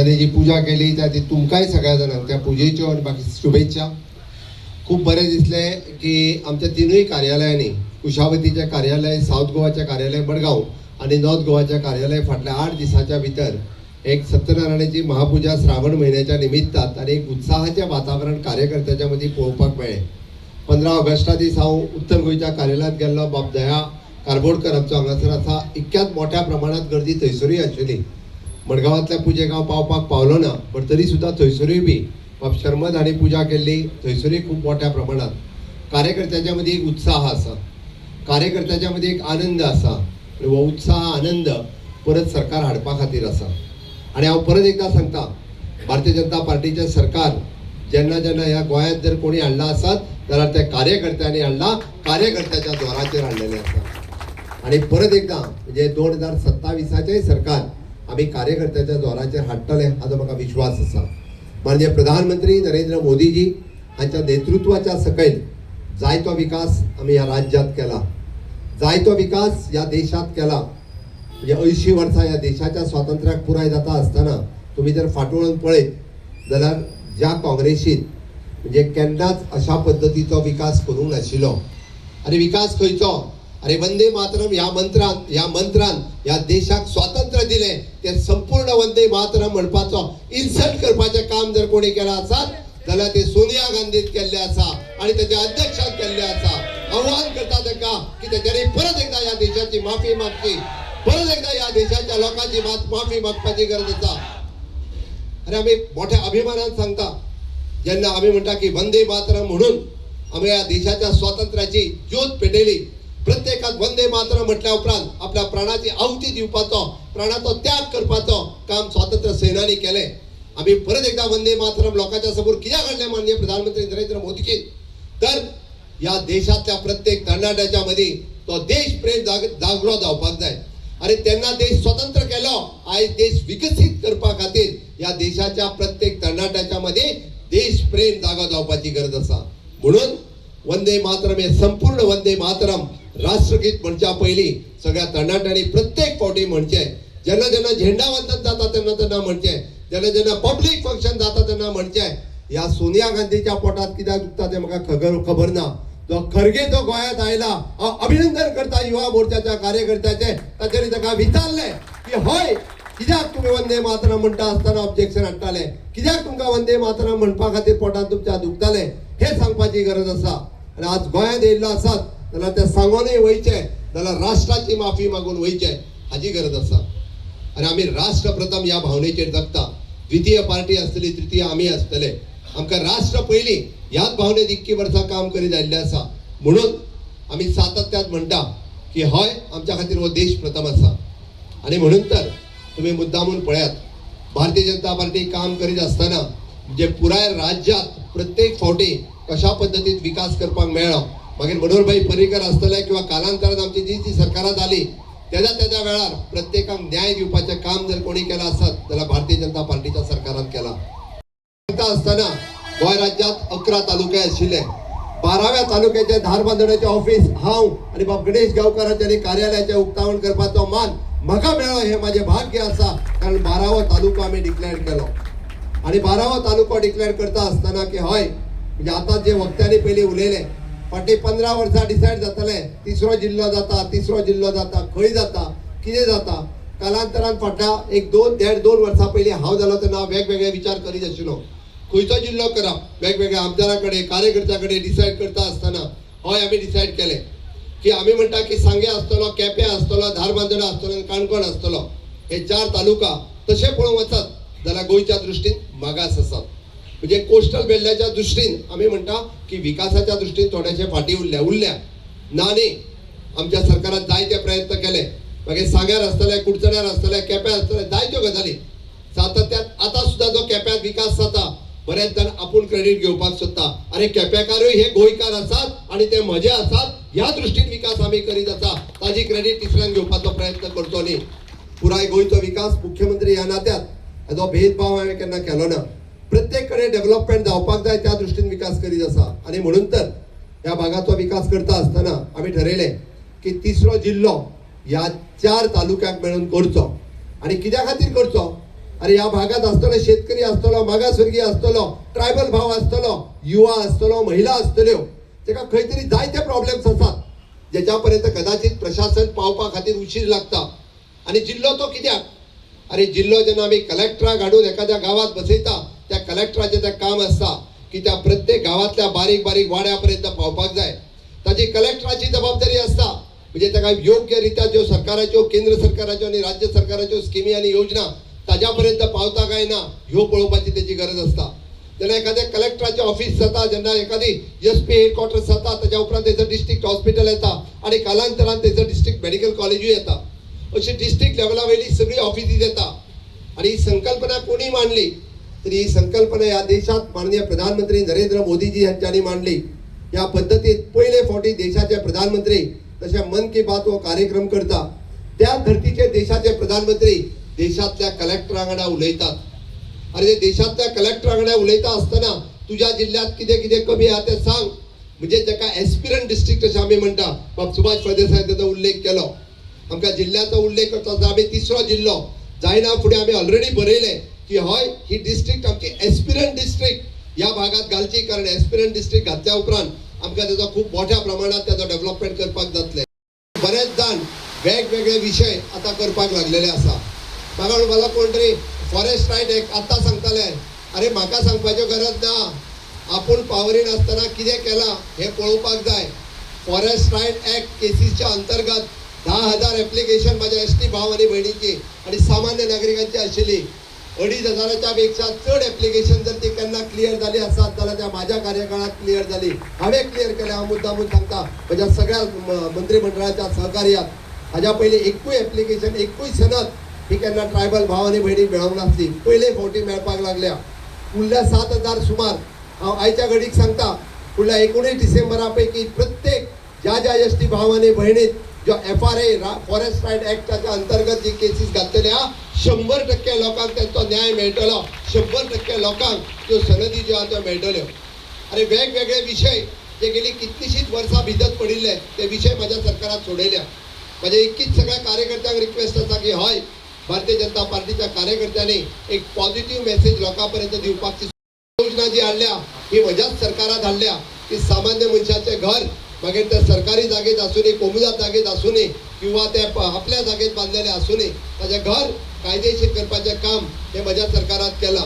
तांच्यांनी जी पुजा केली त्या ती तुमकांय सगळ्या जाणांक त्या पुजेच्यो आनी बाकी शुभेच्छा. खूब बरें दिसलें की आमच्या तिनूय कार्यालयांनी, कुशावतीचें कार्यालय, सावथ गोवाचें कार्यालय मडगांव आनी नॉर्थ गोवाचें कार्यालय, फाटल्या 8 दिसांच्या भितर एक सत्यनारायणाची महापुजा श्रावण म्हयन्याच्या निमित्तान आनी एक उत्साहाचें वातावरण कार्यकर्त्याच्या मदीं पळोवपाक मेळ्ळें. 15 ऑगस्टा दीस हांव उत्तर गोंयच्या कार्यालयांत गेल्लो. बाब दया कारबोडकर आमचो हांगासर आसा. इतक्याच मोठ्या प्रमाणांत गर्दी थंयसरूय आशिल्ली. मडगांवांतल्या पुजेक हांव पावपाक पावलो ना, पण तरी सुद्दां थंयसरूय बी बाब शर्मद हांणी पुजा केल्ली. थंयसरूय खूब मोठ्या प्रमाणात कार्यकर्त्याच्या मदीं एक उत्साह आसा, कार्यकर्त्याच्या मदीं एक आनंद आसा आनी हो उत्साह आनंद परत सरकार हाडपा खातीर आसा. आनी हांव परत एकदां सांगता, भारतीय जनता पार्टीचें सरकार जेन्ना जेन्ना ह्या गोंयांत जर कोणी हाडलां आसत जाल्यार त्या कार्यकर्त्यांनी हाडलां, कार्यकर्त्याच्या जोराचेर हाडलेलें आसा. आनी परत एकदां म्हणजे 2027चेंय सरकार आमी कार्यकर्त्याच्या जोराचेर हाडटले हाचो म्हाका विश्वास आसा. माननीय प्रधानमंत्री नरेंद्र मोदीजी हांच्या नेतृत्वाच्या सकयल जायतो विकास आमी ह्या राज्यात केला, जायतो विकास ह्या देशात केला. म्हणजे 80 वर्सां ह्या देशाच्या स्वातंत्र्याक पुराय जाता आसतना तुमी जर फाटवळून पळयत जाल्यार ज्या काँग्रेसीन म्हणजे केन्नाच अशा पद्दतीचो विकास करूंक नाशिल्लो. आनी विकास खंयचो? अरे वंदे मातरम ह्या मंत्रान, ह्या मंत्रान ह्या देशाक स्वातंत्र्य दिलें. तें संपूर्ण वंदे मातरम म्हणपाचो इन्सल्ट करपाचें काम जर कोणी केलां आसत जाल्यार ते सोनिया गांधीन केल्लें आसा आनी तेच्या अध्यक्षान केल्लें आसा. आव्हान करता तांकां की तेच्यांनी परत एकदां ह्या देशाची माफी मागची, परत एकदां ह्या देशाच्या लोकांची माफी मागपाची गरज आसा. आनी आमी मोठ्या अभिमानान सांगता, जेन्ना आमी म्हणटा की वंदे मातरम म्हणून आमी ह्या देशाच्या स्वातंत्र्याची ज्योत पेटयली, प्रत्येकान वंदे मातरम म्हटल्या उपरांत आपल्या प्राणाची आहुती दिवपाचो, प्राणाचो त्याग करपाचो काम स्वातंत्र्य सेनानी केलें. आमी परत एकदां वंदे मातरम लोकांच्या समोर कित्याक हाडलें माननीय प्रधानमंत्री नरेंद्र मोदीजीन? तर ह्या देशांतल्या प्रत्येक तरणाट्याच्या मदीं तो देश प्रेम जागरो जावपाक जाय. आनी तेन्ना देश स्वतंत्र केलो, आयज देश विकसीत करपा खातीर ह्या देशाच्या प्रत्येक तरणाट्याच्या मदीं देश प्रेम जागो जावपाची गरज आसा. म्हणून वंदे मातरम हे संपूर्ण वंदे मातरम राष्ट्रगीत म्हणच्या पयलीं सगळ्या तरणाट्यांनी प्रत्येक फावटी म्हणचें. जेन्ना जेन्ना झेंडा वंदन जाता तेन्ना तेन्ना म्हणचें, जेन्ना जेन्ना पब्लीक फंक्शन जाता तेन्ना म्हणचें. ह्या सोनिया गांधीच्या पोटात कित्याक दुखता तें म्हाका खबर ना. जो खरगे जो गोंयांत आयला, हांव अभिनंदन करता युवा मोर्चाच्या कार्यकर्त्याचे. तांच्यांनी ताका विचारलें की हय, कित्याक तुमी वंदे मातरम म्हणटा आसतना ऑब्जेक्शन हाडटाले? कित्याक तुमकां वंदे मातरम म्हणपा खातीर पोटांत तुमच्या दुखतालें? हें सांगपाची गरज आसा. आनी आज गोंयांत येयल्लो आसात जाल्यार ते सांगोनूय वयचें जाल्यार राष्ट्राची माफी मागून वयचें हाजी गरज आसा. आनी आमी राष्ट्र प्रथम ह्या भावनेचेर जगता. द्वितीय पार्टी आसतली, तृतीय आमी आसतले. आमकां राष्ट्र पयलीं ह्याच भावनेन इतकी वर्सां काम करीत आयिल्लें आसा. म्हणून आमी सातत्यात म्हणटा की हय, आमच्या खातीर हो देश प्रथम आसा. आनी म्हणून तर तुमी मुद्दामून पळयात, भारतीय जनता पार्टी काम करीत आसतना म्हणजे पुराय राज्यात प्रत्येक फावटी कशा पद्दतीन विकास करपाक मेळ्ळो. मागीर मनोहरभाई पर्रीकर आसतले किंवा कालांतरान आमची जी जी सरकारां जाली, तेज्या तेज्या वेळार प्रत्येकाक न्याय दिवपाचें काम जर कोणी केलां आसत जाल्यार भारतीय जनता पार्टीच्या सरकारान केलां. सांगता आसतना गोंय राज्यात 11 तालुके आशिल्ले. 12व्या तालुक्याचे धारबांदोड्याचे ऑफिस हांव आनी बाब गणेश गांवकाराच्या कार्यालयाचें उक्तावण करपाचो मान म्हाका मेळ्ळो, हें म्हाजें भाग्य आसा. कारण 12वो तालुको आमी डिक्लेअर केलो आनी 12वो तालुको डिक्लेअर करता आसतना की हय, म्हणजे आतां जे वक्त्यांनी पयलीं उलयले, फाटलीं 15 वर्सां डिसायड जातालें तिसरो जिल्लो जाता, तिसरो जिल्लो जाता, खंय जाता, कितें जाता. कालांतरान फाटल्या एक दोन देड दोन वर्सां पयलीं हांव जालो तेन्ना वेगवेगळे विचार करीत आशिल्लो, खंयचो जिल्लो करप. वेगवेगळ्या आमदारां कडेन, कार्यकर्त्यां कडेन डिसायड करता आसतना हय, आमी डिसायड केलें की आमी म्हणटा की सांगें आसतलो, केपें आसतलो, धारबांदोडा आसतलो आनी काणकोण आसतलो. हे 4 तालुका तशें पळोवंक वचत जाल्यार गोंयच्या दृश्टीन मागास आसात. म्हणजे कोस्टल बेल्ल्याच्या दृश्टीन आमी म्हणटा की विकासाच्या दृश्टीन थोडेशे फाटीं उरल्या. उरल्या ना न्ही, आमच्या सरकारान जायते प्रयत्न केले. मागीर सांग्यार आसतले, कुडचड्यार आसतले, केप्यार आसतले, जायत्यो गजाली सातत्यान. आतां सुद्दां जो केप्यांत विकास जाता, बरेच जाण आपूण क्रेडीट घेवपाक सोदता. अरे, केपेकारूय हे गोंयकार आसात आनी ते म्हजे आसात ह्या दृश्टीन विकास आमी करीत आसा. ताजी क्रेडीट तिसऱ्यान घेवपाचो प्रयत्न करचो न्ही. पुराय गोंयचो विकास मुख्यमंत्री ह्या नात्यात हाजो भेदभाव हांवें केन्ना केलो ना. प्रत्येक कडेन डेव्हलपमेंट जावपाक जाय त्या दृश्टीन विकास करीत आसा. आनी म्हणून तर ह्या भागाचो विकास करता आसतना आमी ठरयलें की तिसरो जिल्लो ह्या 4 तालुक्याक मेळून करचो. आनी कित्या खातीर करचो? अरे ह्या भागात आसतलो शेतकरी आसतलो, मागासवर्गीय आसतलो, ट्रायबल भाव आसतलो, युवा आसतलो, महिला आसतल्यो, ताका खंय तरी जायते प्रॉब्लेम्स आसात ज्याच्या पर्यंत कदाचित प्रशासन पावपा खातीर उशीर लागता. आनी जिल्लो तो कित्याक? अरे जिल्लो जेन्ना आमी कलेक्टराक हाडून एखाद्या गांवांत बसयता, त्या कलेक्टराचें तें काम आसता की त्या प्रत्येक गांवांतल्या बारीक बारीक वाड्या पर्यंत पावपाक जाय. ताची कलेक्टराची जबाबदारी आसता, म्हणजे ताका योग्य रित्या ज्यो सरकाराच्यो, केंद्र सरकाराच्यो आनी राज्य सरकाराच्यो स्किमी आनी योजना ताज्या पर्यंत पावता काय ना ह्यो पळोवपाची तेजी गरज आसता. जेन्ना एखाद्या कलेक्टराचें ऑफिस जाता, जेन्ना एखादी एस पी हेडक्वॉर्टर्स जाता, ताज्या उपरांत थंयसर डिस्ट्रिक्ट हॉस्पिटल येता आनी कालांतरान थंयसर डिस्ट्रिक्ट मेडिकल कॉलेजूय येता. अशी डिस्ट्रिक्ट लेवला वयली सगळी ऑफिसीस येता. आनी ही संकल्पना कोणी मांडली तरी ही संकल्पना ह्या देशात माननीय प्रधानमंत्री नरेंद्र मोदीजी यांच्यांनी मांडली. या पद्दतीत पयले फावटी देशाचे प्रधानमंत्री तशें मन की बात हो कार्यक्रम करता, त्या धर्तीचे देशाचे प्रधानमंत्री देशांतल्या कलेक्टरा वांगडा उलयतात. आनी ते देशांतल्या कलेक्टरा वांगडा उलयता आसतना तुज्या जिल्ल्यांत कितें कितें कमी आहा तें सांग, म्हणजे ताका एस्पिरंट डिस्ट्रिक्ट अशें आमी म्हणटा. बाब सुभाष फळदेसाय ताचो उल्लेख केलो. आमकां जिल्ल्याचो उल्लेख करता आसतना आमी तिसरो जिल्लो जायना फुडें आमी ऑलरेडी बरयलें की हय, ही डिस्ट्रिक्ट आमची एस्पिरंट डिस्ट्रिक्ट ह्या भागात घालची, कारण एस्पिरंट डिस्ट्रिक्ट घातल्या उपरांत आमकां ताचो खूब मोठ्या प्रमाणात ताचो डेव्हलपमेंट करपाक जातलें. बरेच जाण वेगवेगळे विशय आतां करपाक लागलेले आसा. म्हाका म्हणपाक कोण तरी फॉरेस्ट रायट एक्ट आत्तां सांगताले. अरे म्हाका सांगपाच्यो गरज ना, आपूण पावरीन आसतना कितें केलां हें पळोवपाक जाय. फॉरेस्ट रायट एक्ट केसीच्या अंतर्गत 10,000 एप्लिकेशन माझ्या एस टी भाव आनी भयणीची आनी सामान्य नागरिकांची आशिल्ली. 2,500च्या पेक्षा चड एप्लिकेशन जर ती केन्ना क्लियर जाली आसत जाल्यार त्या माझ्या कार्यकाळात क्लियर जाली, हांवें क्लियर केलें. हांव मुद्दामून सांगता, म्हज्या सगळ्या मंत्रिमंडळाच्या सहकार्यात. हाज्या पयलीं एकूय एप्लिकेशन, एकूय सनद ही केन्ना ट्रायबल भाव आनी भयणीक मेळोंक नासली. पयले फावटी मेळपाक लागल्या. फुडल्या 7,000 सुमार, हांव आयच्या घडीक सांगता, फुडल्या 19 डिसेंबरा पैकी प्रत्येक ज्या ज्या एस टी भाव आनी भयणीक जो एफआरए फॉरेस्ट रायट ऍक्टाच्या अंतर्गत जी केसीस घातलेल्या आहा, 100% लोकांक तांचो न्याय मेळटलो. 100% लोकांक त्यो सनदी ज्यो आहा त्यो मेळटल्यो. आनी वेगवेगळे विशय जे गेली कितलीशींच वर्सां भिजत पडिल्ले ते विशय म्हाज्या सरकारान सोडयल्या. म्हाजे इतकीच सगळ्या कार्यकर्त्यांक रिक्वेस्ट आसा की हय, भारतीय जनता पार्टीच्या कार्यकर्त्यांनी एक पॉझिटिव्ह मेसेज लोकां पर्यंत दिवपाची योजना जी हाडल्या ही म्हज्याच सरकारात हाडल्या की सामान्य मनशाचें घर, मागीर ते सरकारी जागेत आसूं न्ही, कोमुनिदाद जागेत आसूं न्ही किंवा ते आपल्या जागेत बांदलेले आसूं न्ही, ताजें घर कायदेशीर करपाचें काम हें म्हज्या सरकारात केलां.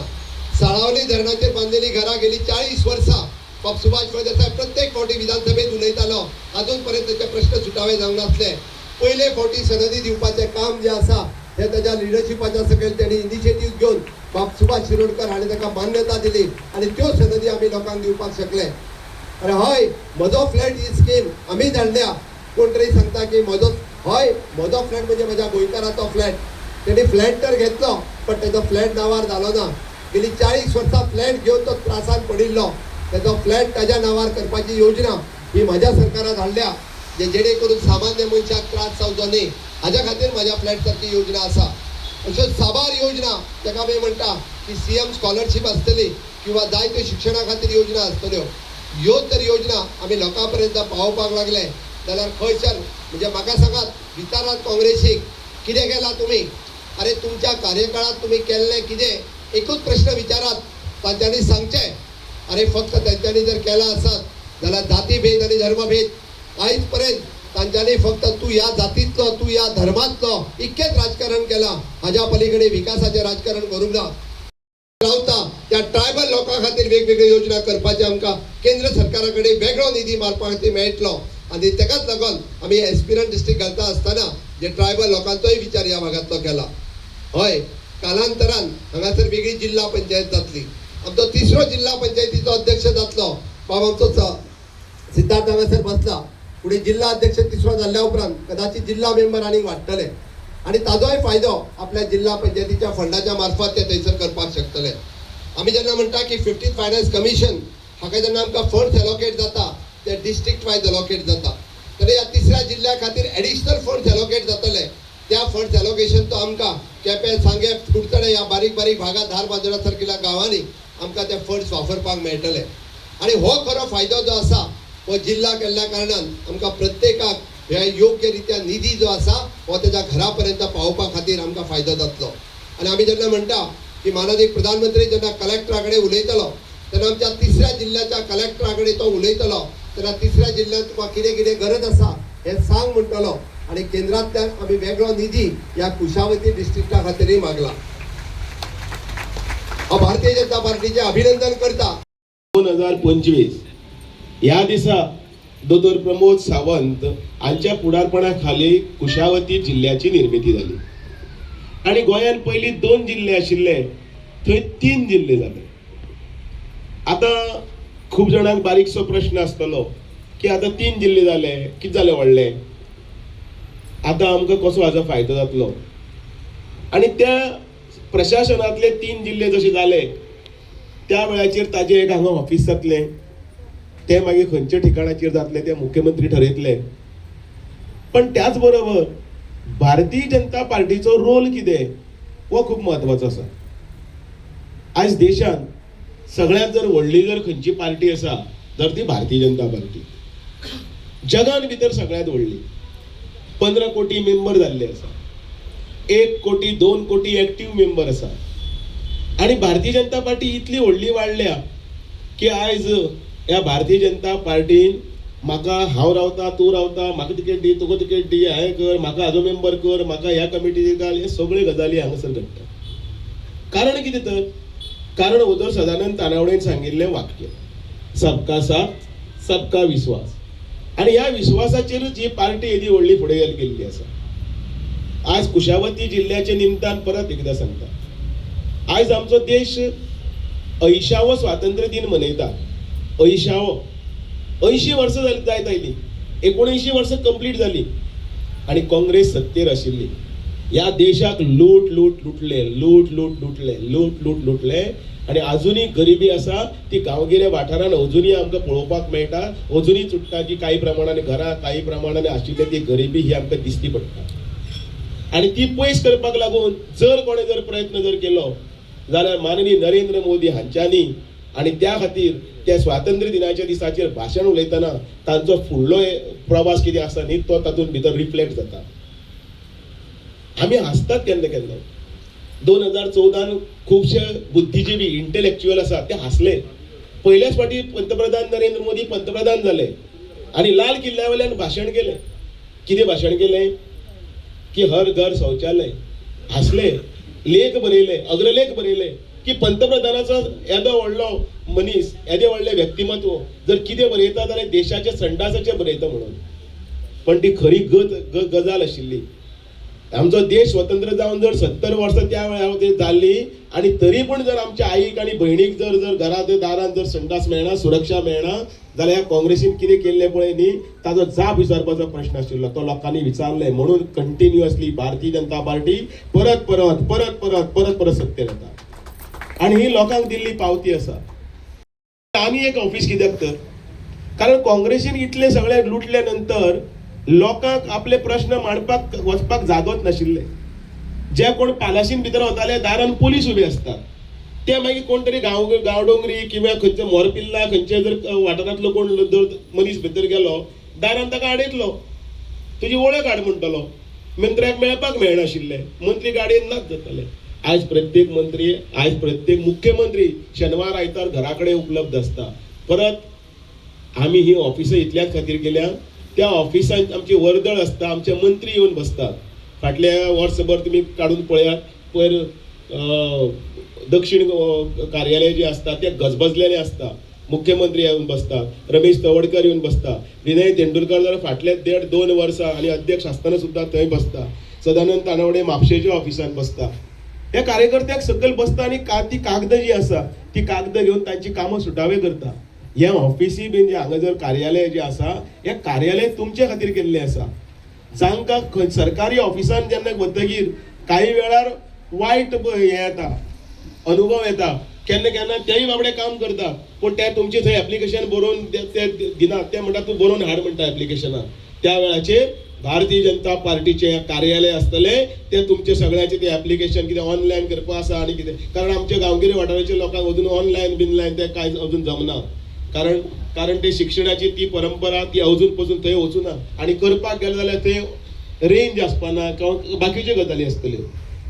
साळावली धरणाचेर बांदलेली घरां गेली 40 वर्सां, बाब सुभाष फळदेसाय प्रत्येक फावटी विधानसभेत उलयतालो, अजून पर्यंत ताचे प्रश्न सुटावे जावंक नासले. पयले फावटी सनदी दिवपाचें काम जें आसा हें ताच्या लिडरशिपाच्या सकयल तेणी इनिशिएटीव घेवन बाब सुभाष शिरोडकर हाणें ताका मान्यता दिली आनी त्यो सनदी आमी लोकांक दिवपाक शकले. अरे हय, म्हजो फ्लॅट ही स्कीम आमीच हाडल्या. कोण तरी सांगता की म्हजो, हय, म्हजो फ्लॅट म्हणजे म्हज्या गोंयकाराचो फ्लॅट. तेणी फ्लॅट तर घेतलो पण तेजो फ्लॅट नांवार जालो ना. गेली 40 वर्सां फ्लॅट घेवन तो त्रासान पडिल्लो. तेजो फ्लॅट ताज्या नांवार करपाची योजना ही म्हज्या सरकारान हाडल्या, जे जेणे करून सामान्य मनशाक त्रास जावचो न्ही हाज्या खातीर म्हज्या फ्लॅट सारकी योजना आसा. अश्यो साबार योजना ताका आमी म्हणटा की सीएम स्कॉलरशीप आसतली किंवा जायत्यो शिक्षणा खातीर योजना आसतल्यो. ह्यो तर योजना आमी लोकां पर्यंत पावोवपाक लागले जाल्यार खंयसर, म्हणजे म्हाका सांगात, विचारात काँग्रेसीक, कितें केलां तुमी? अरे तुमच्या कार्यकाळात तुमी केल्लें कितें? एकूच प्रश्न विचारात, तांच्यांनी सांगचें. अरे फक्त तांच्यांनी जर केलां आसत जाल्यार जातीभेद आनी धर्मभेद आयज पर्यंत तांच्यांनी फक्त तूं ह्या जातींतलो, तूं ह्या धर्मांतलो इतकेंच राजकारण केलां. हाज्या पलीकडे विकासाचें राजकारण करूंक ना. रावता त्या ट्रायबल लोकां खातीर वेगवेगळ्यो योजना करपाचे आमकां केंद्र सरकारा कडेन वेगळो निधी मारपा खातीर मेळटलो आनी ताकाच लागून आमी एस्पिरंट डिस्ट्रिक्ट घालता आसतना जे ट्रायबल लोकांचोय विचार ह्या भागांतलो केला. हय, कालांतरान हांगासर वेगळी जिल्हा पंचायत जातली. आमचो तिसरो जिल्हा पंचायतीचो अध्यक्ष जातलो. बाब आमचो सिद्धार्थ हांगासर बसला. फुडें जिल्हा अध्यक्ष तिसरो जाल्ल्या उपरांत कदाचित जिल्हा मेंबर आनीक वाडटले आनी ताजोय फायदो आपल्या जिल्हा पंचायतीच्या फंडाच्या मार्फत ते थंयसर करपाक शकतले. आमी जेन्ना म्हणटा की फिफ्टीन फायनान्स कमिशन हाका जेन्ना आमकां फंड्स एलोकेट जाता ते डिस्ट्रिक्ट वायज एलोकेट जाता, तर ह्या तिसऱ्या जिल्ल्या खातीर एडिशनल फंड्स एलोकेट जातले. त्या फंड्स एलोकेशन तो आमकां केपें, सांगें, कुडचडें ह्या बारीक बारीक भागात, धारबांदोडा सारकिल्या गांवांनी आमकां ते फंड्स वापरपाक मेळटले. आनी हो खरो फायदो जो आसा हो जिल्हा केल्ल्या कारणान आमकां प्रत्येकाक हे योग्य रित्या निधी जो आसा हो तेज्या घरा पर्यंत पावोवपा खातीर आमकां फायदो जातलो. आनी आमी जेन्ना म्हणटा की माननीय प्रधानमंत्री जेन्ना कलेक्टरा कडेन उलयतलो तेन्ना आमच्या तिसऱ्या जिल्ल्याच्या कलेक्टरा कडेन तो उलयतलो तेन्ना तिसऱ्या जिल्ल्यांत तुका कितें कितें गरज आसा हें सांग म्हणटलो आनी केंद्रांतल्यान आमी वेगळो निधी ह्या कुशावती डिस्ट्रिक्टा खातीरय मागला. हांव भारतीय जनता पार्टीचें अभिनंदन करता. 2025 ह्या दिसा दोतोर प्रमोद सावंत हांच्या फुडारपणा खाली कुशावती जिल्ल्याची निर्मिती जाली आनी गोंयांत पयलीं 2 जिल्ले आशिल्ले थंय 3 जिल्ले जाले. आतां खूब जाणांक बारीकसो प्रश्न आसतलो की आतां 3 जिल्ले जाले, कितें जालें व्हडलें, आतां आमकां कसो हाजो फायदो जातलो? आनी त्या प्रशासनांतले 3 जिल्ले जशे जाले त्या वेळाचेर ताजें एक हांगा ऑफीस जातलें, तें मागीर खंयच्या ठिकाणाचेर जातलें तें मुख्यमंत्री ठरयतले. पण त्याच बरोबर भारतीय जनता पार्टीचो रोल कितें हो खूब म्हत्वाचो आसा. आयज देशांत सगळ्यांत जर व्हडली जर खंयची पार्टी आसा तर ती भारतीय जनता पार्टी. जगान भितर सगळ्यांत व्हडली, 15 कोटी मेंबर जाल्ले आसा, 1 कोटी 2 कोटी एक्टीव मेंबर आसा. आनी भारतीय जनता पार्टी इतली व्हडली वाडल्या की आयज ह्या भारतीय जनता पार्टीन म्हाका हांव रावता, तूं रावता, म्हाका तिकेट दी, तुका तिकेट दी, हांवें कर, म्हाका हाजो मेंबर कर, म्हाका ह्या कमिटीचेर घाल, हे सगळे गजाली हांगासर घडटा. कारण कितें तर, कारण वोदोळ सदानंद तानावडेन सांगिल्लें वाक्य, सबका साथ सबका विश्वास. आनी ह्या विश्वासाचेरूच ही पार्टी येदी व्हडली फुडें गेल्ली आसा. आज कुशावती जिल्ल्याच्या निमतान परत एकदां सांगता, आयज आमचो देश 80वो स्वातंत्र्य दिन मनयता. 80वो, 80 वर्सां जायत आयली, 79 वर्सां कंप्लीट जाली आनी काँग्रेस सत्तेर आशिल्ली. ह्या देशाक लूट लूट लुटले, लूट लूट लुटले, लूट लूट लुटले आनी आजुनूय गरिबी आसा ती गांवगिऱ्या वाठारान अजुनूय आमकां पळोवपाक मेळटा. अजुनूय चुट्टा की कांय प्रमाणान घरां, कांय प्रमाणान आशिल्ली ती गरिबी ही आमकां दिसती पडटा. आनी ती पयस करपाक लागून जर कोणें जर प्रयत्न जर केलो जाल्यार माननीय नरेंद्र मोदी हांच्यांनी, आनी त्या खातीर त्या स्वातंत्र्य दिनाच्या दिसाचेर भाशण उलयतना तांचो फुडलो प्रवास कितें आसा न्ही तो तातूंत भितर रिफ्लेक्ट जाता. आमी हांसतात केन्ना केन्ना. 2014 खुबशे बुद्धिजिवी इंटलेक्च्युअल आसा ते हांसले. पयल्याच फावटी पंतप्रधान नरेंद्र मोदी पंतप्रधान जाले आनी लाल किल्ल्या वयल्यान भाशण केलें. कितें भाशण केलें की हर घर शौचालय. हांसले, लेख बरयले, अग्रलेख बरयले की पंतप्रधानाचो येदो व्हडलो मनीस, येदें व्हडलें व्यक्तिमत्व जर कितें बरयता जाल्यार देशाच्या संडासाचें बरयता म्हणून. पण ती खरी गजाल आशिल्ली. आमचो देश स्वतंत्र जावन जर 70 वर्सां त्या वेळार जाल्ली आनी तरी पूण जर आमच्या आईक आनी भयणीक जर जर घरांत दारांत जर संडास मेळना, सुरक्षा मेळना जाल्यार ह्या काँग्रेसीन कितें केल्लें पळय न्ही ताजो जाप विचारपाचो प्रश्न आशिल्लो, तो लोकांनी विचारलें. म्हणून कंटिन्युअसली भारतीय जनता पार्टी परत परत परत परत परत परत सत्तेर येता आनी ही लोकांक दिल्ली पावती आसा. आनी एक ऑफीस कित्याक तर, कारण काँग्रेसीन इतले सगळे लुटले नंतर लोकांक आपले प्रश्न मांडपाक वचपाक जागोच नाशिल्ले. जे कोण पालाशीन भितर वताले दारान पोलीस उबे आसतात, ते मागीर कोण तरी गांवडोंगरी किंवा खंयचे मोरपिल्ला खंयचे जर वाठारांतलो कोण जर मनीस भितर गेलो दारान ताका आडयतलो, तुजी वळख हाड म्हणटलो. मंत्र्याक मेळपाक मेळनाशिल्लें, मंत्री गाडयेन नाच जाताले. आयज प्रत्येक मंत्री, आयज प्रत्येक मुख्यमंत्री शेनवार आयतार घरा कडेन उपलब्ध आसता. परत आमी ही ऑफिसां इतल्याच खातीर केल्या, त्या ऑफिसांत आमची वर्दळ आसता, आमचे मंत्री येवन बसतात. फाटल्या वर्सभर तुमी काडून पळयात, पयर दक्षिण कार्यालय जे आसता ते गजबजलेले आसता. मुख्यमंत्री येवन बसतात, रमेश तवडकर येवन बसता, विनय तेंडुलकर जाल्यार फाटले 1.5-2 वर्सां आनी अध्यक्ष आसतना सुद्दां थंय बसता, सदानंद तानावडे म्हापशेच्या ऑफिसान बसता. ह्या कार्यकर्त्याक सकयल बसता आनी ती कागदां जी आसा ती कागदां घेवन तांची कामां सुटावे करता. हें ऑफिसी बीन जे हांगा जर कार्यालय जें आसा हें कार्यालय तुमचे खातीर केल्लें आसा. जांकां खंय सरकारी ऑफिसान जेन्ना वतगीर कांय वेळार वायट हें येता, अनुभव येता, केन्ना केन्ना तेय बाबडे काम करता पूण ते तुमचे थंय एप्लिकेशन बरोवन ते दिनात, ते म्हणटा तूं बरोवन हाड म्हणटा एप्लिकेशनां. त्या वेळाचेर भारतीय जनता पार्टीचें कार्यालय आसतलें, ते तुमचे सगळ्याचे ते एप्लिकेशन कितें ऑनलायन करपा आसा आनी कितें, कारण आमच्या गांवगिऱ्या वाठाराच्या लोकांक अजून ऑनलायन बिनलायन तें कांय अजून जमना, कारण कारण ते शिक्षणाची ती परंपरा ती अजून पसून थंय वचूना आनी करपाक गेले जाल्यार थंय रेंज आसपाना किंवा बाकीच्यो गजाली आसतल्यो.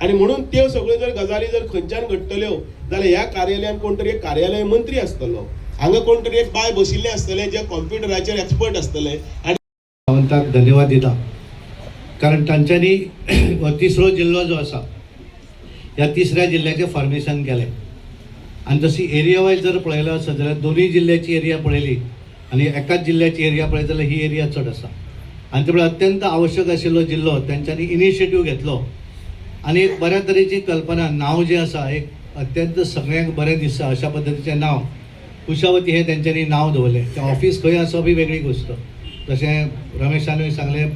आनी म्हणून त्यो सगळ्यो जर गजाली जर खंयच्यान घडटल्यो जाल्यार ह्या कार्यालयान कोण तरी एक कार्यालय मंत्री आसतलो, हांगा कोण तरी एक बाय बशिल्ले आसतले जे कॉम्प्युटराचेर एक्सपर्ट आसतले. आनी सावंताक धन्यवाद दिता, कारण तांच्यांनी हो तिसरो जिल्लो जो आसा ह्या तिसऱ्या जिल्ल्याचें फॉर्मेशन केलें. आनी तशी एरिया वायज जर पळयलो आसत जाल्यार दोनूय जिल्ल्याची एरिया पळयली आनी एकाच जिल्ल्याची एरिया पळयत जाल्यार ही एरिया चड आसा. आनी ते अत्यंत आवश्यक आशिल्लो जिल्लो तांच्यांनी इनिशिएटीव घेतलो आनी एक बऱ्या तरेची कल्पना, नांव जें आसा एक अत्यंत सगळ्यांक बरें दिसता अशा पद्दतीचें नांव कुशावती हें तेंच्यांनी नांव दवरलें. तें ऑफीस खंय आसप ही वेगळी गोश्ट, जशें रमेशानूय सांगलें,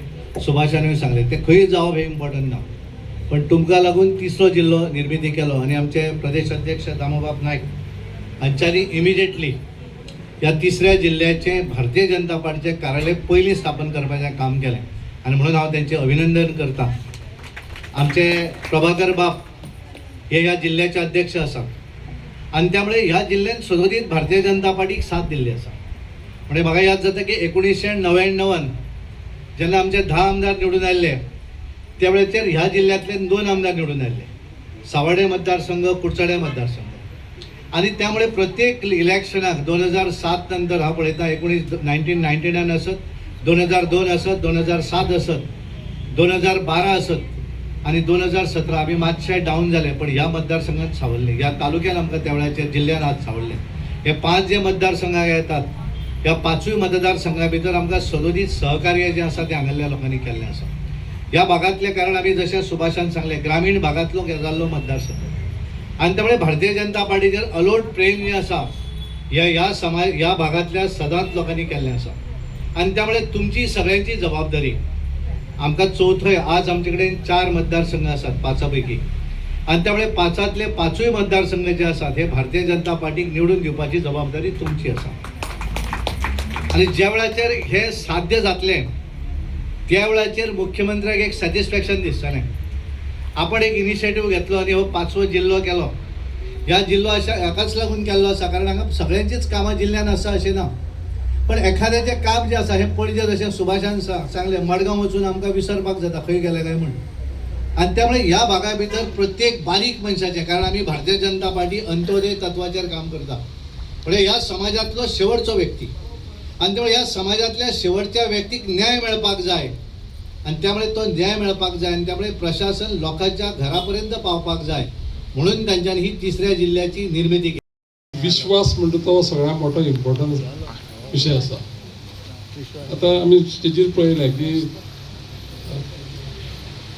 सुभाषानूय सांगलें, तें खंय जावप हें इम्पॉर्टंट ना, पण तुमकां लागून तिसरो जिल्लो निर्मिती केलो. आनी आमचे प्रदेश अध्यक्ष दामोबाब नायक हांच्यांनी इमिजिएटली ह्या तिसऱ्या जिल्ल्याचें भारतीय जनता पार्टीचें कार्यालय पयलीं स्थापन करपाचें काम केलें आनी म्हणून हांव तेंचें अभिनंदन करता. आमचे प्रभाकर बाब हे ह्या जिल्ल्याचे अध्यक्ष आसात आनी त्यामुळे ह्या जिल्ल्यान सदोदीत भारतीय जनता पार्टीक साथ दिल्ली आसा. म्हणजे म्हाका याद जाता की 1999 जेन्ना आमचे 10 आमदार निवडून आयिल्ले त्या वेळाचेर ह्या जिल्ल्यांतले 2 आमदार निवडून आयिल्ले, सावर्डे मतदारसंघ, कुडचडे मतदारसंघ. आनी त्यामुळे प्रत्येक इलेक्शनाक 2007 नंतर हांव पळयता 1999 आसत, 2002 आसत, 2007 आसत, 2012 आसत आनी 2017 आमी मातशे डावन जाले, पण ह्या मतदारसंघात सावरले, ह्या तालुक्यान आमकां त्या वेळाचेर जिल्ल्यान आज सावरले. हे 5 जे मतदारसंघाक येतात ह्या 5 मतदारसंघा भितर आमकां सदोदीत सहकार्य जें आसा तें हांगासरल्या लोकांनी केल्लें आसा. ह्या भागांतले कारण आमी जशें सुभाषान सांगलें ग्रामीण भागांतलो जाल्लो मतदारसंघ आनी त्यामुळे भारतीय जनता पार्टीचेर अलोट प्रेम जें आसा ह्या ह्या समाज ह्या भागांतल्या सदांच लोकांनी केल्लें आसा. आनी त्यामुळे तुमची सगळ्यांची जबाबदारी आमकां चवथोय आज आमचे कडेन 4 मतदारसंघ आसात 5 पैकी आनी त्यामुळे 5तले 5 मतदारसंघ जे आसात हे भारतीय जनता पार्टीक निवडून दिवपाची जबाबदारी तुमची आसा. आनी ज्या वेळाचेर हे साध्य जातलें त्या वेळाचेर मुख्यमंत्र्याक एक सॅटिस्फॅक्शन दिसतलें, आपण एक इनिशिएटीव घेतलो आनी हो 5वो जिल्लो केलो. ह्या जिल्लो अशा हाकाच लागून केल्लो आसा कारण हांगा सगळ्यांचीच कामां जिल्ल्यान आसा अशें ना, पण एखाद्याचें काम जें आसा हें पणजे जशें सुभाषान सांगलें मडगांव वचून आमकां विसरपाक जाता खंय गेले काय म्हूण. आनी त्यामुळे ह्या भागा भितर प्रत्येक बारीक मनशाचें, कारण आमी भारतीय जनता पार्टी अंत्योदय तत्वाचेर काम करता, म्हणजे ह्या समाजांतलो शेवटचो व्यक्ती आनी त्यामुळे ह्या समाजांतल्या शेवटच्या व्यक्तीक न्याय मेळपाक जाय आनी त्यामुळे तो न्याय मेळपाक जाय आनी त्यामुळे प्रशासन लोकांच्या घरापर्यंत पावपाक जाय म्हणून तांच्यांनी ही तिसऱ्या जिल्ल्याची निर्मिती केली. विश्वास म्हणटा तो सगळ्यांत मोठो इम्पॉर्टंट विशय आसा. आतां आमी स्टेजीर पळयलें की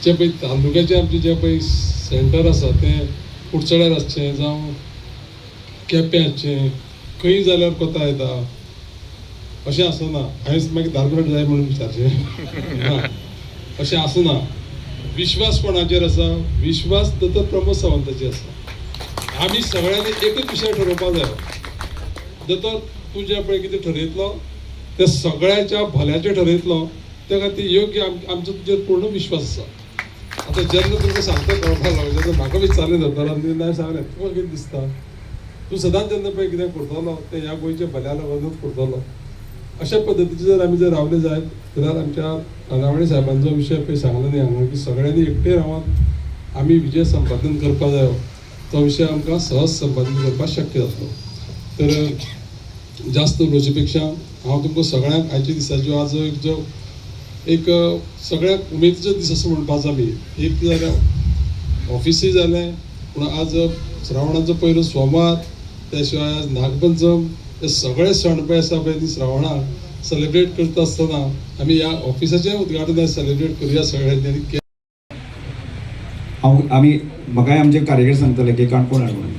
जे पळय तालुक्याचें आमचें जें पळय सेंटर आसा तें कुडचड्यार आसचें जावं केपें आसचें, खंय जाल्यार कोता येता अशें आसना. हांवें मागीर दारगुट जाय म्हणून विचारचें ना, अशें आसना. विश्वास कोणाचेर आसा? विश्वास दोतोर प्रमोद सावंताचेर आसा. आमी सगळ्यांनी एकूच विशय ठरोवपाक जाय, दोतोर तूं जें पळय कितें ठरयतलो तें सगळ्यांच्या भल्याचें ठरयतलो, त्या खातीर योग्य आमचो तुजेर पूर्ण विश्वास आसा. आतां जेन्ना तुमकां सांगता कळपाक लागलो जेन्ना म्हाका विचारलें दोतोरान हांवें सांगलें तुका कितें दिसता, तूं सदांच जेन्ना पळय कितें करतलो तें ह्या गोंयच्या भल्या लागूनच करतलो. अशा पद्दतीचे जर आमी जर रावले जायत जाल्यार आमच्या तानावडे साहेबांचो विशय पळय सांगलो न्ही हांगा की सगळ्यांनी एकटे रावन आमी विजय संपादन करपाक जायो, तो विशय आमकां सहज संपादन करपाक शक्य जातलो. तर जास्त उलोवचे पेक्षा हांव तुमकां सगळ्यांक आयच्या दिसाच्यो आज एक जो एक सगळ्यांक उमेदीचो दीस असो म्हणपाचो आमी. एक जाल्यार ऑफिसूय जालें, पूण आज श्रावणाचो पयलो सोमार, त्या शिवाय आज नागपंचम, हे सगळे सण पळय आसा पळय ती श्रावणाक सेलिब्रेट करता आसतना आमी ह्या ऑफिसाचें उद्घाटन आयज सेलिब्रेट करुया सगळ्यांनी. आनी हांव आमी म्हाकाय आमचे कार्यकर्ते सांगताले की काणकोण हाड म्हणून,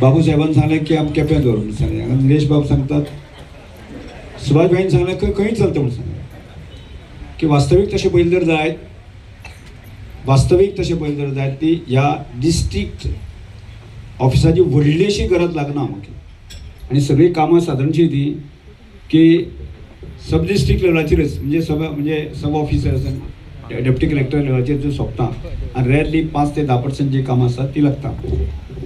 बाबू साहेबान सांगलें की आमी केपें दवर म्हणून सांगलें, हांगा निलेश बाब सांगतात, सुभाष भाईन सांगलें खंय खंय चलता म्हणून सांगलें की वास्तवीक तशें पळयलें जर जायत, वास्तवीक तशें पळयलें जर जायत ती ह्या डिस्ट्रिक्ट ऑफिसाची व्हडलीशी गरज लागना म्हाका. आनी सगळीं कामां सादारणशी ती की सब डिस्ट्रिक्ट लेवलाचेरच, म्हणजे सब म्हणजे सब ऑफिसर आसा डेप्युटी कलेक्टर लेवलाचेर त्यो सोंपता आनी रेरली 5 ते 10% जी कामां आसात ती लागता.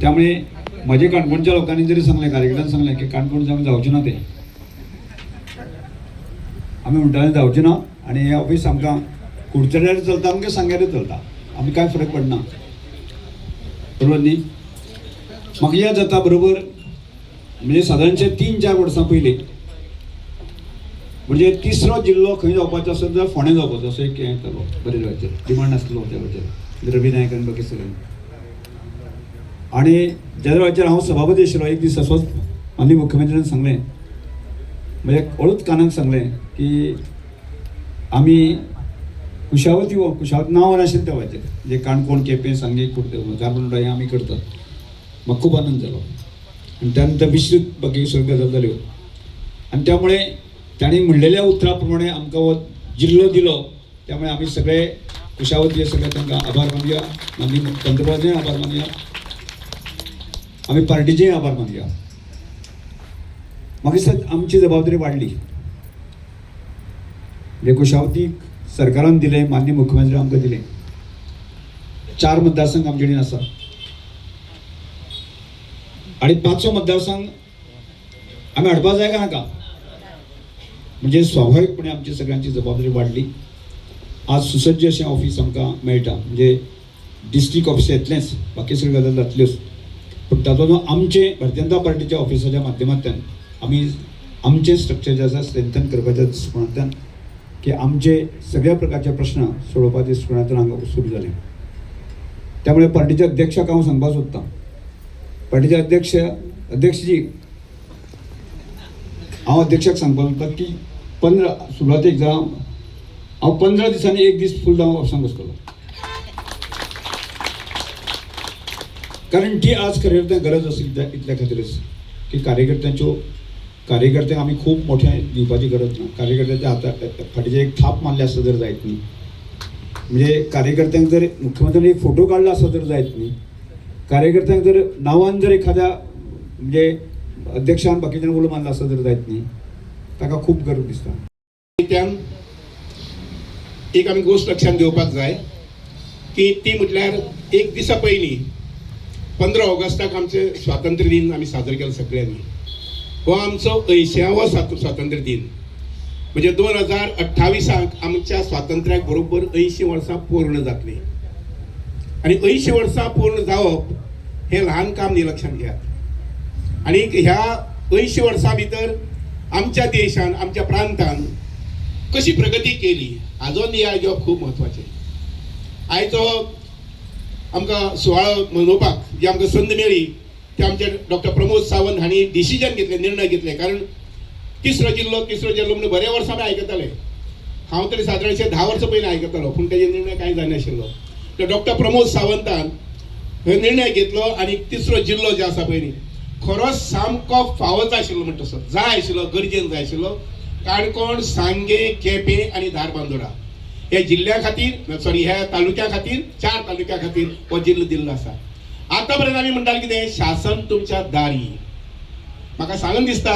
त्यामुळे म्हजे काणकोणच्या लोकांनी जरी सांगलें, कार्यकर्त्यांनी सांगलें की काणकोण जावं जावचें ना, तें आमी म्हणटाले जावचें ना आनी हें ऑफीस आमकां कुडचड्यार चलता आमकां सांग्यार चलता, आमी कांय फरक पडना, बरोबर न्ही? म्हाका याद जाता बरोबर, म्हणजे सादारणशे 3-4 वर्सां पयलीं, म्हणजे तिसरो जिल्लो खंय जावपाचो आसत जाल्यार फोंडें जावपाचो असो एक हें येतालो, बरें वेळाचेर डिमांड आसलो त्या वेळाचेर रवी नायक आनी बाकी सगळ्यांनी. आनी ज्या वेळाचेर हांव सभापती आशिल्लो, एक दीस असोच माननीय मुख्यमंत्र्यान सांगलें, म्हणजे हळूच कानाक सांगलें की आमी कुशावती, हो कुशावती नांव नाशिल्लें त्या वेळाचेर, म्हणजे काणकोण, केपें, सांगें, कुडते, धारबांदोडा हें आमी करतात. म्हाका खूब आनंद जालो. आनी त्यानंतर मिश्रीत बाकी सगळ्यो गजाल जाल्यो आनी त्यामुळे तांणी म्हणलेल्या उतरा प्रमाणे आमकां हो जिल्लो दिलो. त्यामुळे आमी सगळे कुशावती सगळे तांकां आभार मानया, माननीय पंतप्रधानाचेय आभार मानया, आमी पार्टीचेय आभार मानया. म्हाका दिसता आमची जबाबदारी वाडली, म्हणजे कुशावतीक सरकारान दिलें, माननीय मुख्यमंत्री आमकां दिलें. 4 मतदारसंघ आमचे कडेन आसा आनी 5वो मतदारसंघ आमी हाडपा जाय काय नाका? म्हणजे स्वाभाविकपणे आमची सगळ्यांची जबाबदारी वाडली. आज सुसज्ज अशें ऑफीस आमकां मेळटा, म्हणजे डिस्ट्रिक्ट ऑफिस येतलेंच, बाकी सगळ्यो गजाल जातल्योच, पूण तातूंत आमचें भारतीय जनता पार्टीच्या ऑफिसाच्या माध्यमांतल्यान आमी आमचें स्ट्रक्चर जें आसा स्ट्रेंथन करपाच्या दृश्टिकोणांतल्यान की आमचे सगळ्या प्रकारचे प्रश्न सोडोवपाच्या दृश्टिकोणांतल्यान हांगा सुरू जालें. त्यामुळे पार्टीच्या अध्यक्षाक हांव सांगपाक सोदतां, पार्टीचे अध्यक्ष, अध्यक्षजी, हांव अध्यक्षाक सांगपाक सोदतां की 15 सुरवातेक जावं हांव 15 दिसांनी एक दीस फूल हांव ऑफिसांत बसतलो, कारण ती आज खरें तर गरज आसा इतल्या खातीरच की कार्यकर्त्यांच्यो, कार्यकर्त्यांक आमी खूब मोठें दिवपाची गरज ना. कार्यकर्त्यांच्या हाता फाटीचेर एक थाप मारली आसत जर जायत न्ही, म्हणजे कार्यकर्त्यांक जर मुख्यमंत्र्यांनी एक फोटो काडला आसत जर जायत न्ही, कार्यकर्त्यांक जर नांवान जर एखाद्या म्हणजे अध्यक्षान बाकीच्यान उलो मारला आसत जर जायत न्ही, ताका खूब गर्व दिसता. त्यान एक आमी गोश्ट लक्षांत घेवपाक जाय की ती म्हटल्यार एक दिसा पयलीं 15 ऑगस्टाक आमचें स्वातंत्र्य दिन आमी साजरो केलो सगळ्यांनी. हो आमचो 80वो स्वातंत्र्य दिन, म्हणजे 2028 आमच्या स्वातंत्र्याक बरोबर 80 वर्सां पूर्ण जातली. आनी 80 वर्सां पूर्ण जावप हें ल्हान काम न्ही, लक्षांत घेयात. आनी ह्या 80 वर्सां भितर आमच्या देशान, आमच्या प्रांतान कशी प्रगती केली हाजो नियाळ घेवप खूब म्हत्वाचें. आयचो आमकां सुवाळो मनोवपाक जी आमकां संद मेळ्ळी ते आमचे डॉक्टर प्रमोद सावंत हांणी डिसिजन घेतलें, निर्णय घेतले. कारण तिसरो जिल्लो, तिसरो जिल्लो म्हणून बऱ्या वर्सां आमी आयकताले. हांव तरी सादारणशें 10 वर्सां पयलीं आयकतालो, पूण तेजे निर्णय कांय जायनाशिल्लो. तर डॉक्टर प्रमोद सावंतान हो निर्णय घेतलो आनी तिसरो जिल्लो जे आसा पळय न्ही, खरोच सामको फावो जाय आशिल्लो म्हणटा तसो जाय आशिल्लो, गरजेन जाय आशिल्लो. काणकोण, सांगें, केपें आनी धारबांदोडा ह्या जिल्ल्या खातीर, सॉरी ह्या तालुक्या खातीर, 4 तालुक्या खातीर हो जिल्लो दिल्लो आसा. आतां पर्यंत आमी म्हणटाले कितें, शासन तुमच्या दारी. म्हाका सांगून दिसता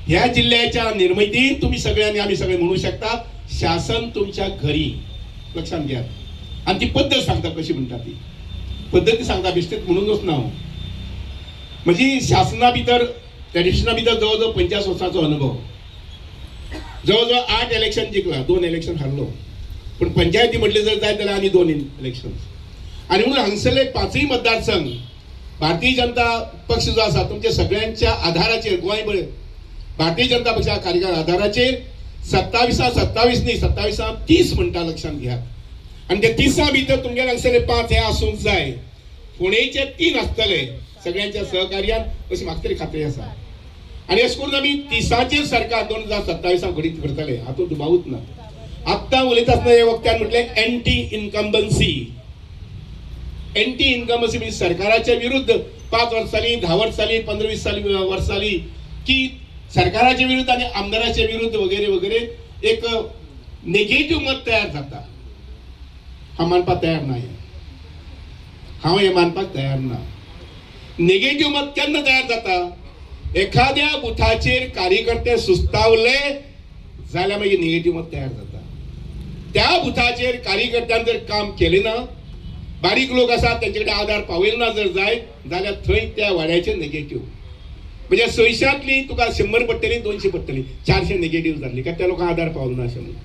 ह्या जिल्ल्याच्या निर्मितीन तुमी सगळ्यांनी, आमी सगळे म्हणू शकतात शासन तुमच्या घरी, लक्षांत घेयात. आनी ती पद्दत सांगता कशी म्हणटा ती पद्दती सांगता, बेश्टेच म्हणूनच ना हांव. म्हणजे शासना भितर, ट्रेडिशना भितर जवळ जवळ 85 वर्सांचो अनुभव, जवळ जवळ 8 इलेक्शन जिखला, 2 इलेक्शन हारलो, पूण पंचायती म्हटली जर जायत जाल्यार आनी 2 इलेक्शन. आनी म्हणून हांगसरले 5 मतदारसंघ भारतीय जनता पक्ष जो आसा तुमच्या सगळ्यांच्या आधाराचेर, गोंयभर भारतीय जनता पक्षा कार्यकाळ आधाराचेर 27 27 न्ही 27 30 म्हणटा, लक्षांत घेयात. आनी ते 30 भितर तुमगेले हांगसरले 5 हे आसूंक जाय, फोंडेचे 3 आसतले सगळ्यांच्या सहकार्यान, अशी म्हाका तरी खात्री आसा. आनी अशें करून आमी 30 सरकार 2027 घडीत करतले, हातूंत दुबावूच ना. आत्तां उलयता आसतना हे वक्त्यान म्हटलें एंटी इनकम्बन्सी. एंटी इनकम्बन्सी म्हणजे सरकाराच्या विरुद्ध 5 वर्स जाली, 10 वर्स जाली, 15-20 वर्स जाली की सरकाराच्या विरुद्ध आनी आमदाराच्या विरुद्ध वगैरे वगैरे एक नेगेटीव मत तयार जाता. हांव मानपाक तयार ना, हांव हें मानपाक तयार ना. नेगेटीव मत केन्ना तयार जाता, एखाद्या बुथाचेर कार्यकर्ते सुस्तावले जाल्यार मागीर नेगेटीव मत तयार जाता. त्या बुथाचेर कार्यकर्त्यान जर काम केलें ना, बारीक लोक आसात तेंचे कडेन आधार पावयलो ना जर जायत जाल्यार थंय त्या वाड्याचेर नेगेटीव, म्हणजे 600तली तुका 100 पडटली, 200 पडटली, 400 नेगेटीव जातली, कारण त्या लोकांक आधार पावलो ना अशें म्हणून.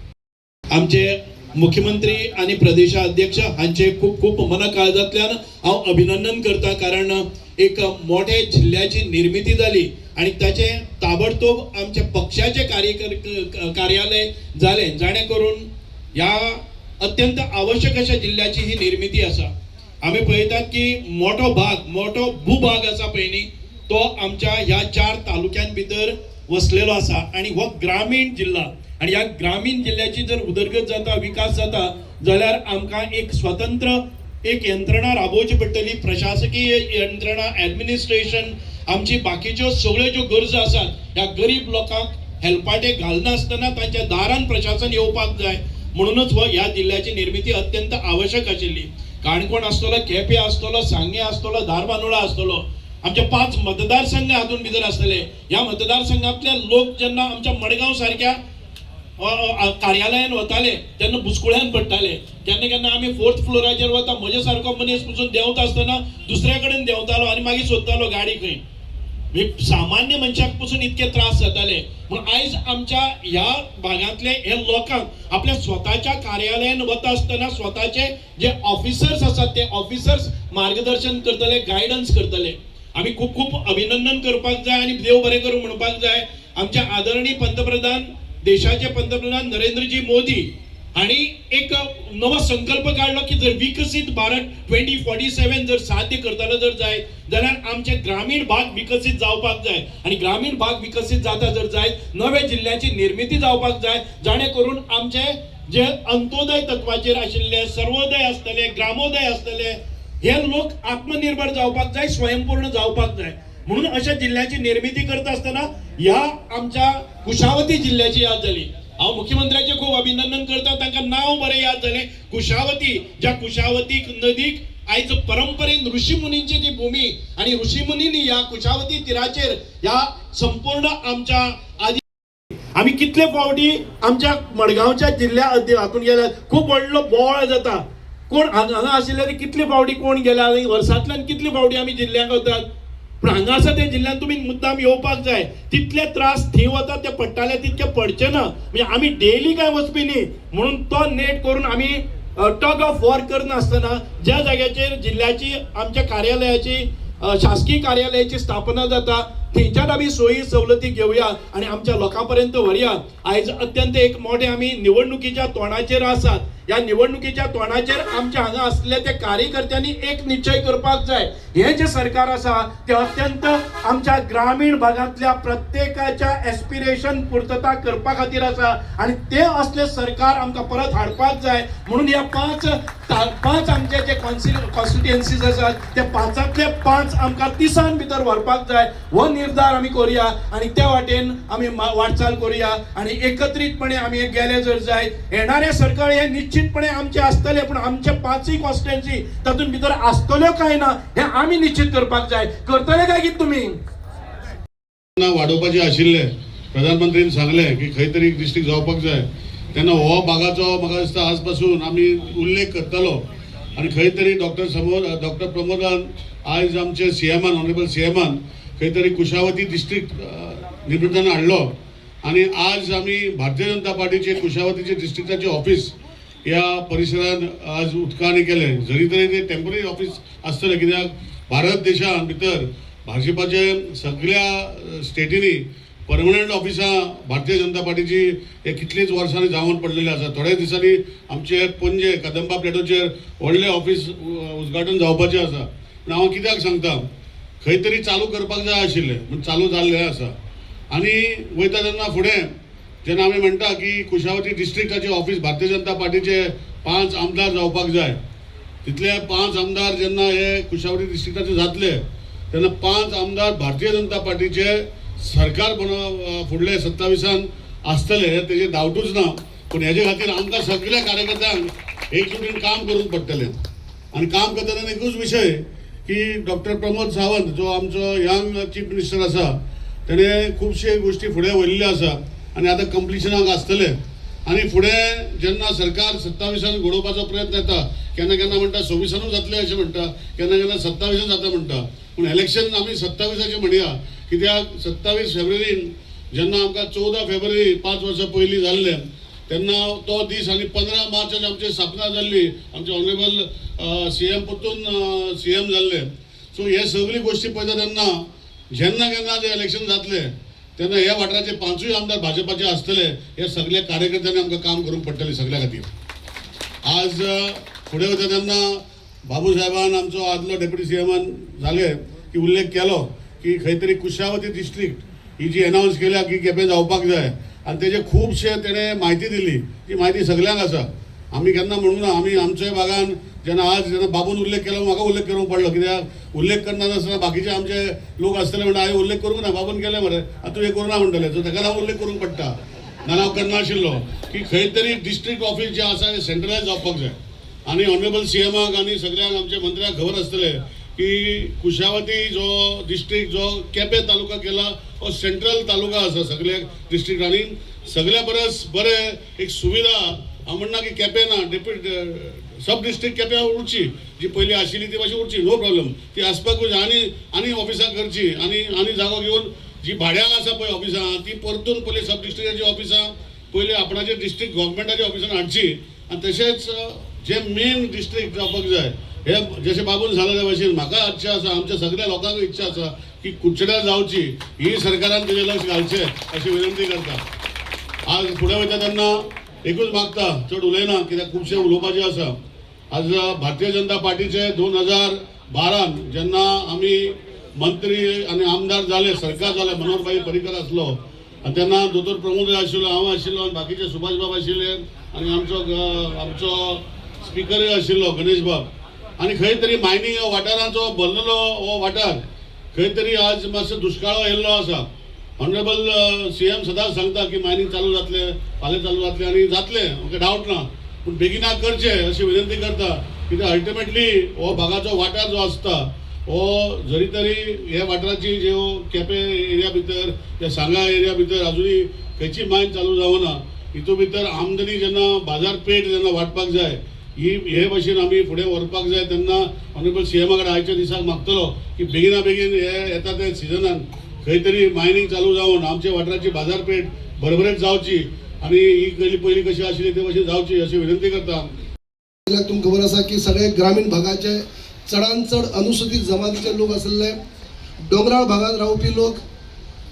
आमचे मुख्यमंत्री आनी प्रदेशाध्यक्ष हांचे खूब खूब मना काळजांतल्यान हांव अभिनंदन करता, कारण एक मोठे जिल्ल्याची निर्मिती जाली आनी ताचे ताबडतोब आमच्या पक्षाचे कार्यालय जालें, जाणे करून ह्या अत्यंत आवश्यक अशा जिल्ल्याची ही निर्मिती आसा. आमी पळयतात की मोठो भाग, मोठो भूभाग आसा पळय न्ही, तो आमच्या ह्या 4 तालुक्यां भितर वसलेलो आसा आनी हो ग्रामीण जिल्हा आनी ह्या ग्रामीण जिल्ल्याची जर उदरगत जाता, विकास जाता जाल्यार आमकां एक स्वतंत्र एक यंत्रणा राबोवची पडटली. प्रशासकीय यंत्रणा, एडमिनिस्ट्रेशन, आमची बाकीच्यो सगळ्यो ज्यो गरजो आसात ह्या गरीब लोकांक हेल्पाटे घालनासतना तांच्या दारान प्रशासन येवपाक जाय. म्हणूनच हो ह्या जिल्ल्याची निर्मिती अत्यंत आवश्यक आशिल्ली. काणकोण आसतलो, केपें आसतलो, सांगें आसतलो, धारबांदोडा आसतलो, आमचे 5 मतदारसंघ हातून भितर आसतले. ह्या मतदारसंघातले लोक जेन्ना आमच्या मडगांव सारक्या कार्यालयान वताले तेन्ना बुचकुळ्यान पडटाले. केन्ना केन्ना आमी 4th फ्लोराचेर वता, म्हजे सारको मनीस पसून देंवता आसतना दुसऱ्या कडेन देंवतालो आनी मागीर सोदतालो गाडी खंय. सामान्य मनशाक पसून इतके त्रास जाताले. म्हूण आयज आमच्या ह्या भागांतले हे लोकांक आपल्या स्वताच्या कार्यालयान वता आसतना स्वताचे जे ऑफिसर्स आसात ते ऑफिसर्स मार्गदर्शन करतले, गायडन्स करतले. आमी खूब खूब अभिनंदन करपाक जाय आनी देव बरें करूं म्हणपाक जाय आमच्या आदरणीय पंतप्रधान, देशाचे पंतप्रधान नरेंद्रजी मोदी हांणी एक नवो संकल्प काडलो की जर विकसीत भारत 2047 जर साध्य करतलो जर जाय जाल्यार आमचे ग्रामीण भाग विकसीत जावपाक जाय आनी ग्रामीण भाग विकसीत जाता जर जाय नव्या जिल्ल्याची निर्मिती जावपाक जाय, जाणे करून आमचे जे अंत्योदय तत्वाचेर आशिल्ले सर्वोदय आसतले, ग्रामोदय आसतले, हे लोक आत्मनिर्भर जावपाक जाय, स्वयंपूर्ण जावपाक जाय. म्हणून अशा जिल्ल्याची निर्मिती करता आसतना ह्या आमच्या कुशावती जिल्ल्याची याद जाली. हांव मुख्यमंत्र्याचें खूब अभिनंदन करता, तांकां नांव बरें याद जालें, कुशावती. ज्या कुशावती नदीक आयज परंपरेन ऋषीमुनींची ती भूमी आनी ऋषीमुनींनी ह्या कुशावती तिराचेर ह्या संपूर्ण आमच्या आदी आमी कितले फावटी आमच्या मडगांवच्या जिल्ल्या हातून गेल्यार खूब व्हडलो बोवाळ जाता. कोण हांगा आशिल्ले ते कितले फावटी कोण गेल्या आनी वर्सांतल्यान कितले फावटी आमी जिल्ल्यांक वतात, पूण हांगा आसा त्या जिल्ल्यांत तुमी मुद्दाम येवपाक जाय. तितले त्रास थंय वतात ते पडटाले तितके पडचे ना, म्हणजे आमी डेली काय वचपी न्ही. म्हणून तो नेट करून आमी टग ऑफ वॉर करनासतना ज्या जाग्याचेर जिल्ल्याची आमच्या कार्यालयाची शासकीय कार्यालयाची स्थापना जाता थंयच्यान आमी सोयी सवलती घेवया आनी आमच्या लोकां पर्यंत व्हरया. आयज अत्यंत एक मोठे आमी निवडणुकीच्या तोंडाचेर आसात. ह्या निवडणुकीच्या तोंडाचेर आमच्या हांगा आसले त्या कार्यकर्त्यांनी एक निश्चय करपाक जाय, हें जें सरकार आसा तें अत्यंत आमच्या ग्रामीण भागांतल्या प्रत्येकाच्या एस्पिरेशन पुर्तता करपा खातीर आसा आनी तें असलें सरकार आमकां परत हाडपाक जाय. म्हणून ह्या पांच आमचे जे कॉन्स्टिट्युएन्सीज आसात त्या 5 5 आमकां 30 भितर व्हरपाक जाय. हो निर्धार आमी करुया आनी त्या वाटेन आमी वाटचाल करुया आनी एकत्रीतपणे आमी गेले जर जाय येणारें सरकार हें निश्चितपणे आमचें आसतलें, पूण आमचे 5 कॉन्स्टिट्युएन्सी तातूंत भितर आसतल्यो काय ना हें आमी निश्चित करपाक जाय. करतले काय कितें तुमी? वाडोवपाचें आशिल्लें, प्रधानमंत्रीन सांगलें की खंय तरी डिस्ट्रिक्ट जावपाक जाय, तेन्ना हो भागाचो म्हाका दिसता आज पासून आमी उल्लेख करतलो आनी खंय तरी डॉक्टर प्रमोदान आयज आमचे सीएमान, ऑनरेबल सीएमान खंय तरी कुशावती डिस्ट्रिक्ट निर्मितान हाडलो आनी आज आमी भारतीय जनता पार्टीचे कुशावतीचे डिस्ट्रिक्टाचे ऑफिस ह्या परिसरान आज उदकांनी केलें. जरी तरी ते टेम्पररी ऑफिस आसतलें, कित्याक भारत देशान भितर भाजपाचे सगळ्या स्टेटींनी परमनंट ऑफिसां भारतीय जनता पार्टीची हे कितलींच वर्सांनी जावन पडलेली आसा. थोड्या दिसांनी आमचे पणजे कदंबा प्लेटोचेर व्हडलें ऑफिस उद्घाटन जावपाचें आसा. पूण हांव कित्याक सांगता, खंय तरी चालू करपाक जाय आशिल्लें, पूण चालू जाल्लें आसा. आनी वयता तेन्ना फुडें जेन्ना आमी म्हणटा की कुशावती डिस्ट्रिक्टाचें ऑफिस भारतीय जनता पार्टीचे 5 आमदार जावपाक जाय, तितले 5 आमदार जेन्ना हे कुशावती डिस्ट्रिक्टाचे जातले तेन्ना 5 आमदार भारतीय जनता पार्टीचे सरकार फुडले 27 आसतले, तेजेर डावटूच ना. पूण हेजे खातीर आमकां सगळ्या कार्यकर्त्यांक एकजुटीन काम करूंक पडटलें. आनी काम करतना एकूच विशय की डॉक्टर प्रमोद सावंत जो आमचो यंग चीफ मिनिस्टर आसा तेणें खुबशे गोश्टी फुडें व्हरिल्ल्यो आसा आनी आतां कंप्लिशनाक आसतलें. आनी फुडें जेन्ना सरकार 27 घडोवपाचो प्रयत्न येता, केन्ना केन्ना म्हणटा 26 जातलें अशें म्हणटा, केन्ना केन्ना 27 जाता म्हणटा, पूण इलेक्शन आमी 27 म्हणया, कित्याक 27 फेब्रुवारीन जेन्ना आमकां 14 फेब्रुवारी 5 वर्सां पयलीं जाल्लें तेन्ना तो दीस आनी 15 मार्च आमची स्थापना जाल्ली, आमचे ऑनरेबल सीएम परतून सीएम जाल्ले. सो हे सगळी गोश्टी पळयता तेन्ना जेन्ना केन्ना जे इलेक्शन जातले तेन्ना ह्या वाठाराचे 5 आमदार भाजपाचे आसतले. हे सगळे कार्यकर्त्यांनी आमकां काम करूंक पडटलें सगळ्या खातीर. आज फुडें वता तेन्ना बाबू साहेबान आमचो आदलो डेप्युटी सीएमान जाले की उल्लेख केलो की खंय तरी कुशावती डिस्ट्रिक्ट ही जी अनावन्स केल्या की केपें जावपाक जाय आनी तेजे खुबशे तेणें म्हायती दिली, ती म्हायती सगल्यांक आसा. आमी केन्ना म्हणूंक ना, आमी आमच्या भागान जेन्ना आज जेन्ना बाबून उल्लेख केलो म्हाका उल्लेख करूंक पडलो, कित्याक उल्लेख करना नासतना बाकीचे आमचे लोक आसतले म्हणटा हांवें उल्लेख करूंक ना, बाबून केलें मरे आतां तूं हें करूं ना म्हणटले, सो ताका लागून उल्लेख करूंक पडटा. नाजाल्यार हांव करनाशिल्लो की खंय तरी डिस्ट्रिक्ट ऑफीस जें आसा हें सेंट्रलायज जावपाक जाय. आनी ऑनरेबल सीएमाक आनी सगळ्यांक आमच्या मंत्र्यांक खबर आसतलें की कुशावती जो डिस्ट्रिक्ट जो केपें तालुका केला हो सेंट्रल तालुका आसा सगळ्या डिस्ट्रिक्ट आनी सगळ्या परस बरें एक सुविधा हांव म्हणना की केपें ना, डेप्युटी सब डिस्ट्रिक्ट केप्यां उरची, जी पयलीं आशिल्ली ती मातशी उरची, नो प्रॉब्लम, ती आसपाकूच जाय. आनी आनी ऑफिसां करची आनी आनी जागो घेवन जी भाड्याक आसा पळय ऑफिसां ती परतून पयलीं सब डिस्ट्रिक्टाची ऑफिसां पयलीं आपणाचे डिस्ट्रिक्ट गव्हर्मेंटाच्या ऑफिसान हाडची. आनी तशेंच जे मेन डिस्ट्रिक्ट जावपाक जाय हे जशें बाबून सांगलें त्या भाशेन म्हाका इच्छा आसा, आमच्या सगळ्या लोकांक इच्छा आसा की कुडचड्यार जावची, ही सरकारान तेजेर लक्ष घालचें अशी विनंती करता. आज फुडें वयता तेन्ना एकूच मागता, चड उलयना कित्याक खुबशें उलोवपाचें आसा. आज भारतीय जनता पार्टीचे 2012 जेन्ना आमी मंत्री आनी आमदार जाले, सरकार जालें, मनोहरभाई पर्रीकर आसलो आनी तेन्ना दोतोर प्रमोद आशिल्लो, हांव आशिल्लो आनी बाकीचे सुभाष बाब आशिल्ले आनी आमचो आमचो स्पिकरूय आशिल्लो गणेश बाब. आनी खंय तरी मायनींग ह्या वाठारांचो भरलेलो हो वाठार खंय तरी आज मातसो दुश्काळो येयल्लो आसा. ऑनरेबल सीएम सदांच सांगता की मायनींग चालू जातलें, फाल्यां चालू जातलें आनी जातलें, म्हाका डावट ना, पूण बेगिना करचें अशी विनंती करता. कित्याक अल्टिमेटली हो भागाचो वाठार जो आसता हो जरी तरी ह्या वाठाराची ज्यो केपें एरिया भितर या सांगा एरिया भितर अजुनूय खंयची मायन चालू जावना, हितून भितर आमदनी जेन्ना बाजारपेठ जेन्ना वाडपाक जाय ही हे भाशेन आमी फुडें व्हरपाक जाय तेन्ना ऑनरेबल सीएमा कडेन आयच्या दिसाक मागतलो की बेगिना बेगीन हे येता त्या सिजनान खंय तरी मायनींग चालू जावन आमच्या वाठाराची बाजारपेठ भरभरेट जावची आनी ही पयलीं पयलीं कशी आशिल्ली ते भाशेन जावची अशी विनंती करता. तुमकां खबर आसा की सगळे ग्रामीण भागाचे चडान चड अनुसूचित जमातीचे लोक आसले, दोंगराळ भागांत रावपी लोक,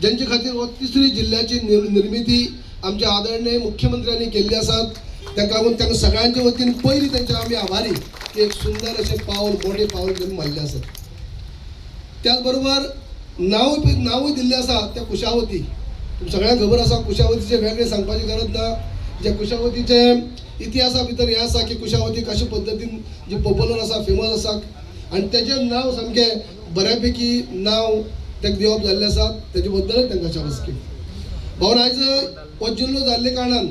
जेंचे खातीर हो तिसरी जिल्ल्याची निर्मिती आमच्या आदरणीय मुख्यमंत्र्यांनी केल्ली आसात. ताका लागून तांकां सगळ्यांच्या वतीन पयलीं तेंचे आमी आभारी की एक सुंदर अशें पावल, मोठें पावल तेमी मारलें आसा. त्याच बरोबर नांवूय नांवूय दिल्लें आसा त्या कुशावती. तुमकां सगळ्यांक खबर आसा कुशावतीचें वेगळें सांगपाची गरज ना. जे कुशावतीचे इतिहासा भितर हें आसा की कुशावती कशे पद्दतीन जे पॉप्युलर आसा, फेमस आसा आनी तेजें नांव सामकें बऱ्यापैकी नांव ताका दिवप जाल्लें आसा, तेजे बद्दलय तांकां शाबासकी. भावन आयज हो जिल्लो जाल्ले कारणान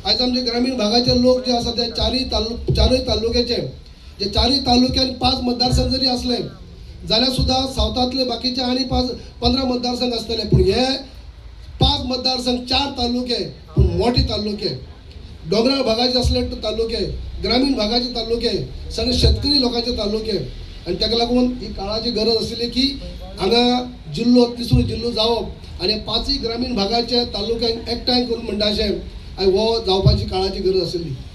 आयज आमचे ग्रामीण भागाचे लोक जे आसा ते चारूय तालुक्याचे जे चारूय तालुक्यान 5 मतदारसंघ जरी आसले जाल्यार सुद्दां सावथांतले बाकीचे आनी 5-15 मतदारसंघ आसतले, पूण हे 5 मतदारसंघ 4 तालुके पूण मोठे तालुके, दोंगराळ भागाचे असले तालुके, ग्रामीण भागाचे तालुके, सगळे शेतकरी लोकांचे तालुके आनी ताका लागून ही काळाची गरज आशिल्ली की हांगा जिल्लो तिसरो जिल्लो जावप आनी 5 ग्रामीण भागाचे तालुक्यांक एकठांय करून म्हणटा अशें आनी हो जावपाची काळाची गरज आशिल्ली.